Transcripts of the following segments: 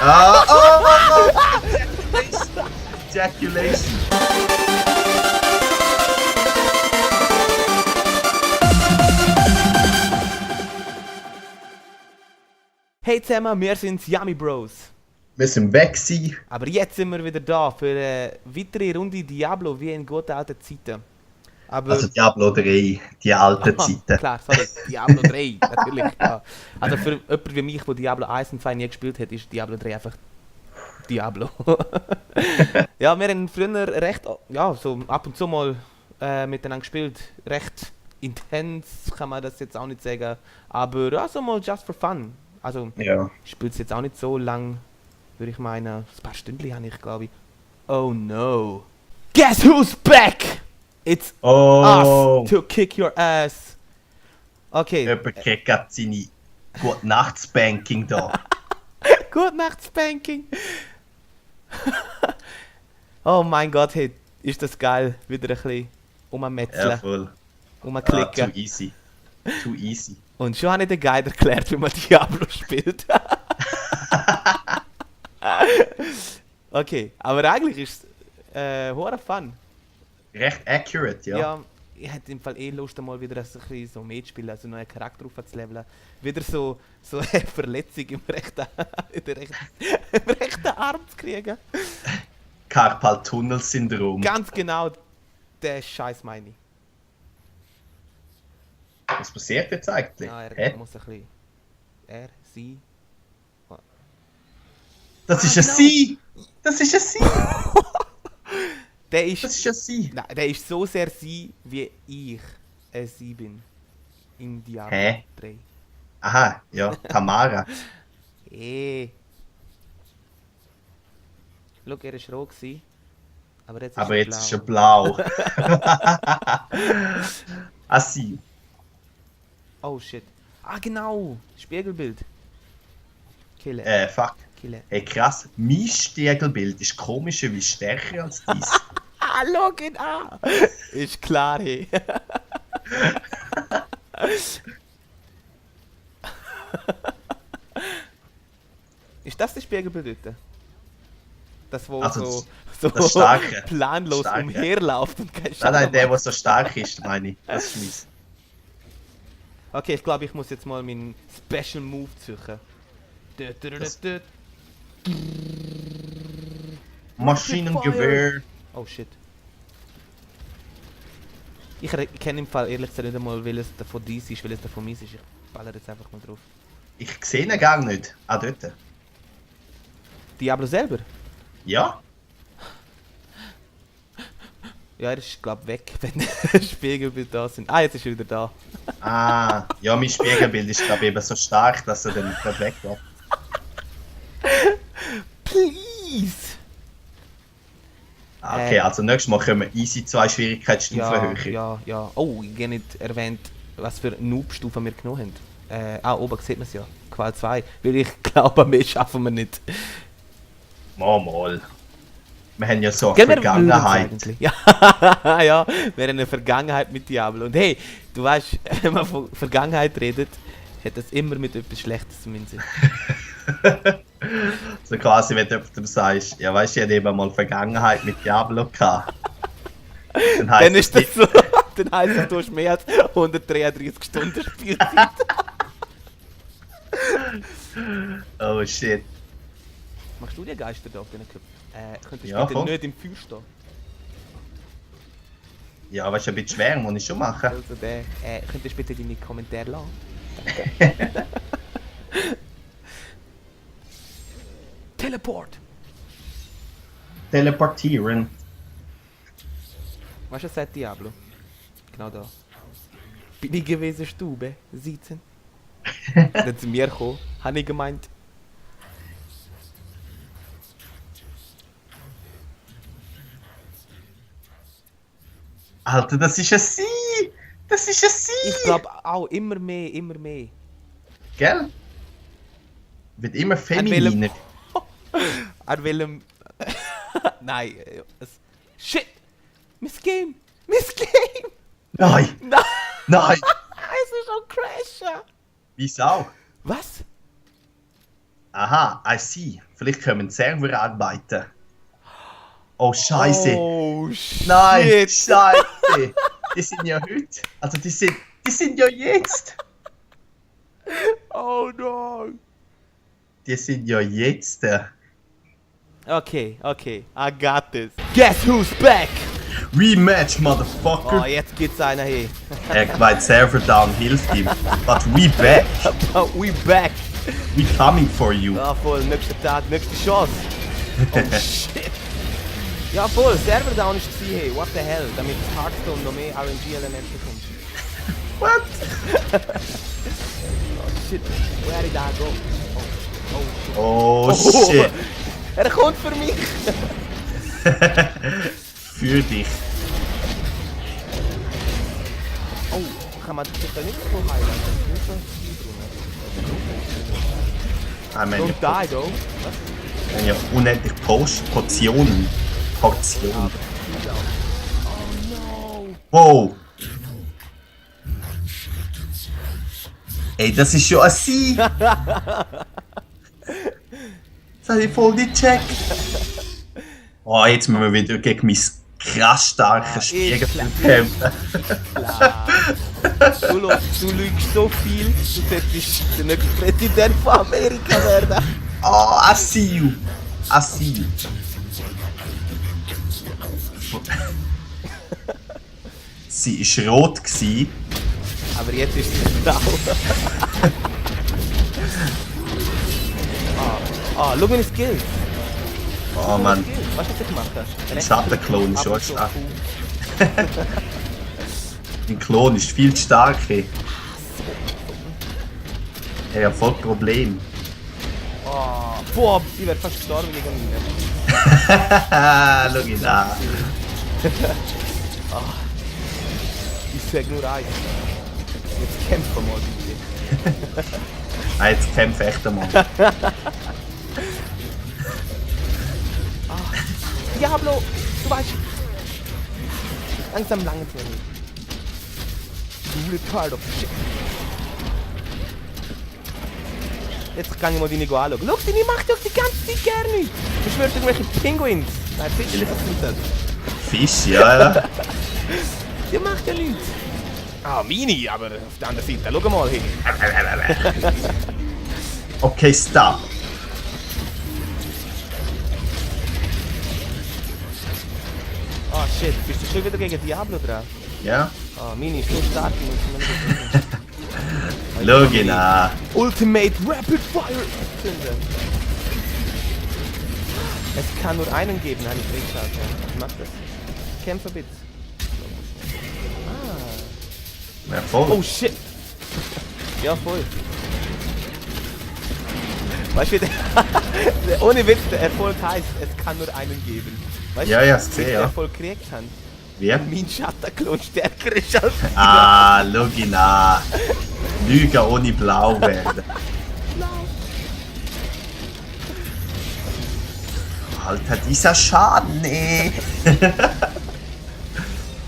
Ah, oh! Ejaculation! Hey zusammen, wir sind Yummy Bros. Wir sind weg gewesen. Aber jetzt sind wir wieder da für eine weitere Runde Diablo wie in guten alten Zeiten. Aber Also Diablo 3, die alten Aha, Zeiten. klar, sorry, Diablo 3, natürlich. Ja. Also für jemanden wie mich, der Diablo 1 und 2 nie gespielt hat, ist Diablo 3 einfach Diablo. Ja, wir haben früher recht, ja, so ab und zu mal miteinander gespielt. Recht intens kann man das jetzt auch nicht sagen. Aber ja, so mal just for fun. Also, Ja. ich spiele es jetzt auch nicht so lang, würde ich meinen. Ein paar Stündchen habe ich, glaube ich. Oh no. Guess who's back? It's Oh! us to kick your ass. Okay, Jemand kriegt gerade seine Gute-Nachts-Banking da. Gute Nacht, Spanking. Oh mein Gott, hey, ist das geil. Wieder ein bisschen Ja, ummetzeln, voll. Too umklicken. easy. Too easy. Und schon habe ich den Guide erklärt, wie man Diablo spielt. Okay, aber eigentlich ist es hoher Fun. Recht accurate, ja. Ja, ich hätte im Fall Lust, mal wieder ein bisschen so mitspielen, also neuen Charakter aufzuleveln. Wieder so eine Verletzung im rechten, im rechten Arm zu kriegen. Carpal-Tunnel-Syndrom. Ganz genau, der Scheiß meine ich. Was passiert jetzt eigentlich? Ja, er Hä? muss ein bisschen... Er, sie... Das ist ein genau. Sie! Das ist ein Sie! Der ist... Das ist ein Sie! Nein, der ist so sehr sie, wie ich sie bin. In Diablo Hä? 3. Aha, ja, Tamara. Schau, er war rot gewesen, aber jetzt ist Aber er jetzt blau. ist er blau. Ah, Sie. Oh shit. Ah genau, Spiegelbild. Killen, Fuck. killen. Hey, krass. Mein Spiegelbild ist komischer wie stärker als dies. Ah, schau ihn an! Ist klar, hey. Ist das das Spiegelbild dort? Das, wo Also so das Starke. planlos Starke. umherläuft und kein Nein, Schaden nein, der, macht. der so stark ist, meine ich. Das ist meins. Okay, ich glaube, ich muss jetzt mal meinen Special Move suchen. Das- Maschinengewehr. Oh shit. Ich kenne im Fall ehrlich gesagt nicht einmal, welches von dies ist, welches von meins ist. Ich baller jetzt einfach mal drauf. Ich sehe ihn gar nicht. Ah, dort. Diablo selber? Ja? Ja, er ist glaube weg, wenn Spiegelbild da sind. Ah, jetzt ist er wieder da. Ah, ja, mein Spiegelbild ist, glaube ich, eben so stark, dass er dann nicht weggeht. Please! Ah, okay, also nächstes Mal können wir easy 2 Schwierigkeitsstufen Ja, höher. ja, ja. Oh, ich habe nicht erwähnt, was für Noob-Stufen wir genommen haben. Oben sieht man es ja. Qual 2. Weil ich glaube, mehr schaffen wir nicht. Mal. Wir haben ja so eine Gell, wir würden's Vergangenheit. eigentlich. Ja, ja, wir haben eine Vergangenheit mit Diablo. Und hey, du weißt, wenn man von Vergangenheit redet, hat das immer mit etwas Schlechtes im Sinn. So quasi, wenn du jemandem sagst, ja weißt du, ich hatte eben mal Vergangenheit mit Diablo gehabt. Dann heisst Dann ist das so, dann heisst es, du hast mehr als 133 Stunden Spielzeit. Oh shit. Machst du die Geister da auf den Köpfen? Könntest Ja, bitte voll. nicht im Feuer stehen? Ja, weißt du, ein bisschen schwer, muss ich schon machen. Also könntest bitte deine Kommentare lassen? Teleport! Teleportieren. Weißt du, was sagt Diablo? Genau da. Bin ich gewesen, Stube, sitzen. Dann zu mir gekommen, habe ich gemeint. Alter, das ist ein Sie! Das ist ein Sie! Ich glaube auch immer mehr, immer mehr. Gell? Wird immer femininer. An welchem... Nein, shit! Miss Game! Miss Game! Nein! Nein! Nein! Es ist am Crashen! Wieso? Was? Aha, I see. Vielleicht können Server arbeiten. Oh, Scheiße. Oh, shit. Nein, Scheiße. Die sind ja heute. Also, die sind ja jetzt. Oh, no. Die sind ja jetzt. Okay, I got this. Guess who's back? Rematch, Motherfucker. Oh, jetzt geht's einer hier. Er geweiht Server down, hilft ihm. But we back. We back. We coming for you. Ja, voll, nächster Tag, nächste Chance. Oh, shit. Ja, voll, Server down ist gewesen, hey, what the hell, damit Hearthstone noch mehr RNG-Elemente bekommt. What? Oh, shit, where did I go? Oh, shit. Er kommt für mich. Für dich. Oh, kann man das nicht so heilen? Ah, wir Don't die, though. haben ja unendlich Portionen. Portionen. Oh, no. Wow. Ey, das ist schon ein Sieg. Das habe ich voll nicht gecheckt. Oh, jetzt müssen wir wieder gegen mein krass starkes Spiegelbild kämpfen. Du lügst so viel, du solltest der nächste Präsident von Amerika werden. Oh, I see you. I see you. Sie war rot. Aber jetzt ist sie blau. Schau meine Skills. Oh Mann, Was hast du gemacht? der Schattenklon ist schon Aber so stark. cool. Ein Klon ist viel zu stark. Ey. Ich habe voll Problem. Boah, ich werde fast gestorben wegen mir. Schau ihn an. Ich sag nur eins. Jetzt kämpfen wir mal bitte. Ah, jetzt kämpfe echt einmal. Diablo, du weißt. Langsam lange zu mir. Du retard of shit. Jetzt kann ich mal deine anschauen. Schau, deine macht doch die ganze Zeit gerne nichts. Du schwörst irgendwelche Pinguins. Nein, Fisch ist das. Fisch, ja. Die macht ja nichts. Mini, aber auf der anderen Seite. Schau mal hin. Okay, stop. Shit, bist du schon wieder gegen Diablo dran? Ja? Mini ist so stark. Schau ihn an. Ultimate Rapid Fire zünden. Es kann nur einen geben, habe ich geschaut. Ja. Mach das. Kämpfe bitte. Ja, voll. Oh shit! Ja, voll. Weißt du, ohne Witz, der Erfolg heißt, es kann nur einen geben. Weißt Ja, du, ja, ich wie sehe, ich den ja. Erfolg gekriegt habe? Wie? Mein Schattenklon stärker ist als Ah, schau ihn an. Lügen ohne blau werden. Alter, dieser Schaden, ey.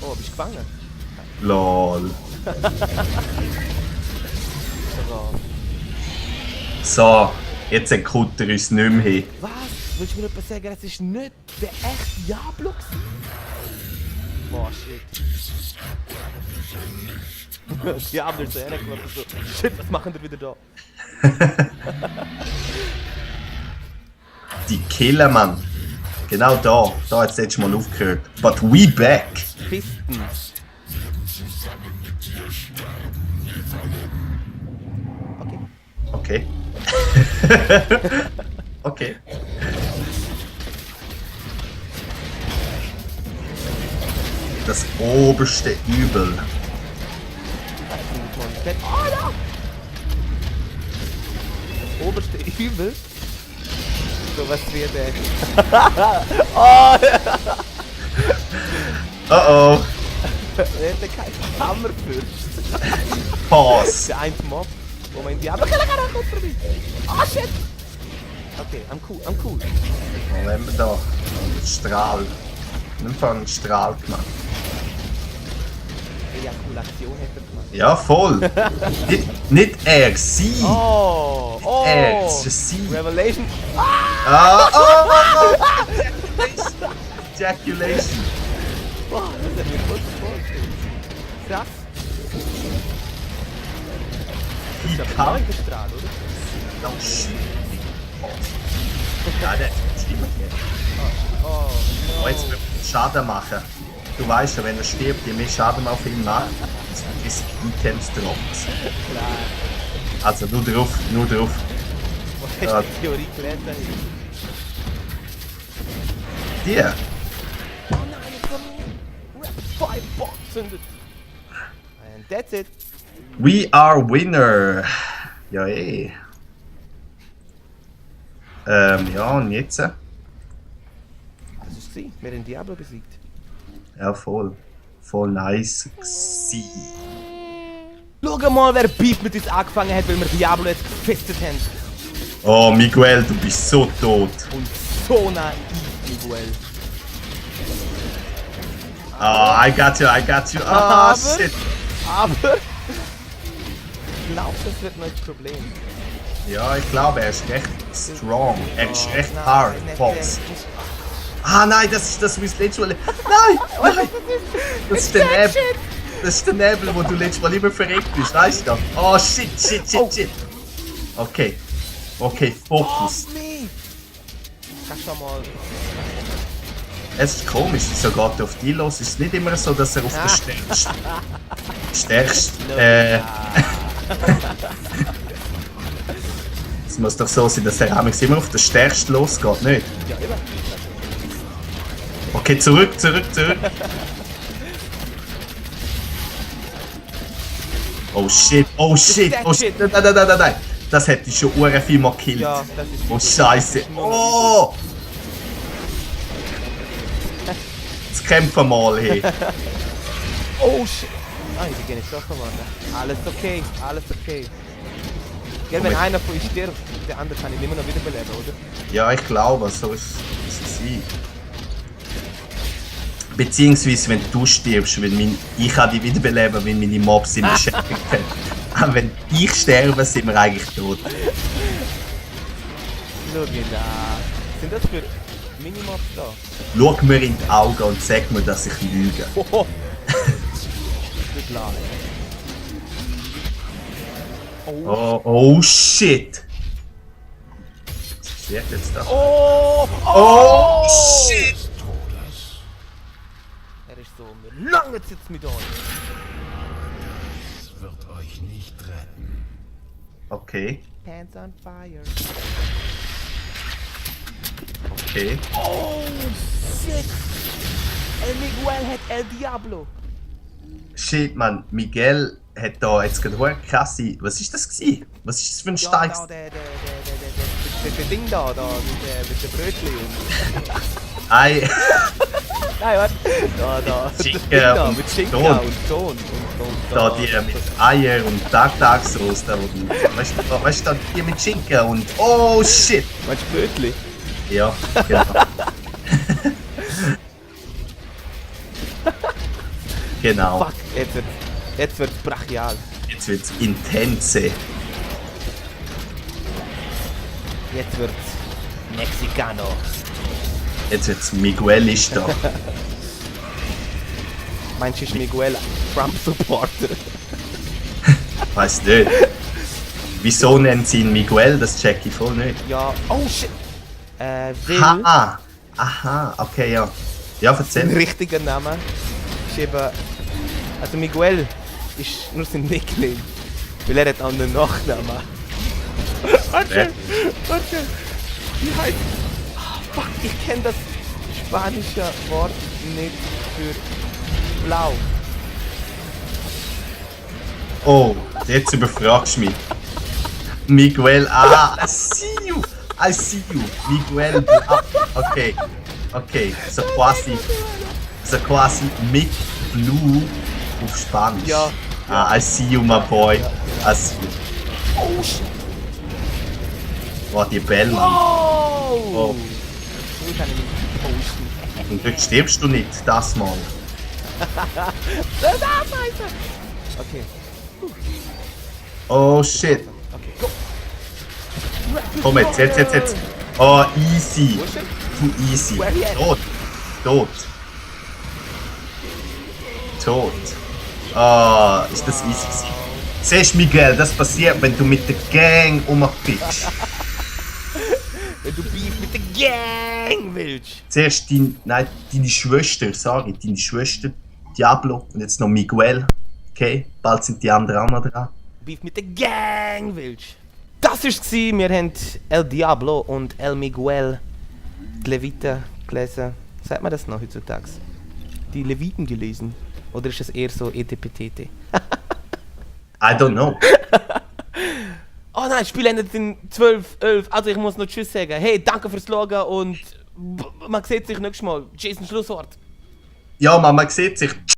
Oh, bist du gefangen? Lol. So. So, jetzt entkommt er uns nicht mehr hin. Was? Willst du mir etwas sagen, es ist nicht der echte Diablo gewesen? Boah, shit. Diablo ist so ehrlich gemacht, so, shit, was machen wir wieder da? Die Killer, Mann. Genau da. Da hat es letztes Mal aufgehört. But we back. Pisten. Okay. Okay. Okay. Das oberste Übel. Oh ja! Das oberste Übel. So was wie der. Oh! Oh oh. Er hätte keinen Hammerfürst. Pause. Der eine Mob, wo man in Diablo kommt vorbei. Ah shit! Okay, I'm cool. Was haben wir da? Ein Strahl. Nimm von einen Strahl gemacht. Ejakulation hätte er gemacht. Ja, voll. Nicht er, sie. Oh! Oh! Er, es ist sie. Revelation! Oh. Ejaculation. Boah, das hat mir kurz vorgestellt. Krass. Wie Ich hab kann neu gestrahlt, oder? das shit? Ja, der ist immer hier. Oh, Oh, jetzt wird er Schaden machen. Du weißt ja, wenn er stirbt, je mehr Schaden man auf ihn macht, ist Items Drops. klar. Also nur drauf, nur drauf. Wo hast du die Theorie gelernt? Dir? Oh nein, it's a Rapid Fire Bomb zündet. And that's it. We are winner. Ja, eh. Ja, und jetzt? Das ist sie. Wir haben Diablo besiegt. Ja, voll. Voll nice gsi. Schau mal, wer Beef mit uns angefangen hat, weil wir Diablo jetzt gefestet haben. Oh, Miguel, du bist so tot. Und so naiv, Miguel. Oh, I got you, I got you. Ah, shit. Aber ich glaube, das wird noch das Problem. Ja, ich glaube, er ist recht strong. Er ist recht Nein, hard, nicht Fox. der- Ah nein, das ist das, was ich letztes Mal... Nein, nein! Das ist der Nebel. Das ist der Nebel, wo du letztes Mal immer verreckt bist, weißt du? Oh shit, shit, shit, shit. Okay. Okay, Fokus. Oh, nee. Kannst du mal... Es ist komisch, wieso geht er auf die los? Ist es nicht immer so, dass er auf der stärksten... Es muss doch so sein, dass er amigs immer auf der stärksten losgeht, nicht? Ja, immer. Okay, zurück, zurück, zurück. Oh shit, oh shit, oh shit. Nein, nein, nein, nein, nein. Das hätte ich schon viel mal gekillt. Ja, das ist... Oh scheiße. Oh! Jetzt kämpfen mal, hey. Oh shit! Nein, die gehen jetzt doch geworden. Alles okay, alles okay. Gell, wenn einer von euch stirbt, der andere kann ihn immer noch wiederbeleben, oder? Ja, ich glaube, so ist es sein. Beziehungsweise, wenn du stirbst, weil ich kann dich wiederbeleben, weil meine Mobs sind beschäftigt haben. Aber wenn ich sterbe, sind wir eigentlich tot. Schau ihn da. Sind das für Minimobs da? Schau mir in die Augen und sag mir, dass ich lüge. Hoho! Gut klar. Oh. Oh shit! Was passiert jetzt da? Oh! Oh shit! Er ist so lange sitzt mit euch. Es wird euch nicht retten. Okay, Hands on fire. okay. Oh shit! El Miguel hat El Diablo. Shit, man, Miguel hat da jetzt gerade eine krasse. Was ist das gewesen? Was ist das für ein Stein? Ja, der Ding da, mit der Brötchen. Ei. Nein, warte. Da. Schinken Das Ding da, und mit Schinken Ton. und Ton. Und Da die mit Eier und Tagtagsrost, da wo du. Weißt du, die mit Schinken und. Oh shit! Meinst du Brötchen? Ja, genau. Genau. Fuck, jetzt wird's brachial. Jetzt wird's intense. Jetzt wird's Mexicano. Jetzt wird's Miguelisch da. Meinst du, ist Miguel Trump-Supporter? Weiß nicht. Wieso nennen sie ihn Miguel? Das check ich voll nicht. Ja. Oh shit! Will, Ha! Aha, okay, ja. Ja, sein erzähl. richtiger Name ist eben... Also Miguel ist nur sein Nickname. Weil er hat auch einen Nachnamen. Warte! Wie heißt... Ah, fuck, ich kenne das spanische Wort nicht für blau. Oh, jetzt überfragst du mich. Miguel, I see you. I see you. Miguel, okay. Okay, so quasi mit Blue auf Spanisch. Ja. Ah, I see you, my boy. I see you. Oh shit! Boah, die Bell, Mann. Oh! So kann ich mich posten. Und dort stirbst du nicht, das mal. Da, Scheiße! Okay. Oh shit. Okay, go. Komm jetzt. Oh, easy. Wo ist er? Too easy. Where he at? Tot. Ah, ist das easy gewesen. Siehst du, Miguel, das passiert, wenn du mit der Gang rumpickst. Wenn du Beef mit der Gang willst. Zuerst deine Schwester, deine Schwester Diablo und jetzt noch Miguel. Okay, bald sind die anderen auch noch dran. Beef mit der Gang willst. Das war's. Wir haben El Diablo und El Miguel, die Leviten, gelesen. Sagt man das noch heutzutage? Die Leviten gelesen? Oder ist es eher so ETPTT? I don't know. Oh nein, das Spiel endet in 12, 11. Also ich muss noch Tschüss sagen. Hey, danke fürs Schauen und man sieht sich nächstes Mal. Jason, Schlusswort. Ja, man sieht sich.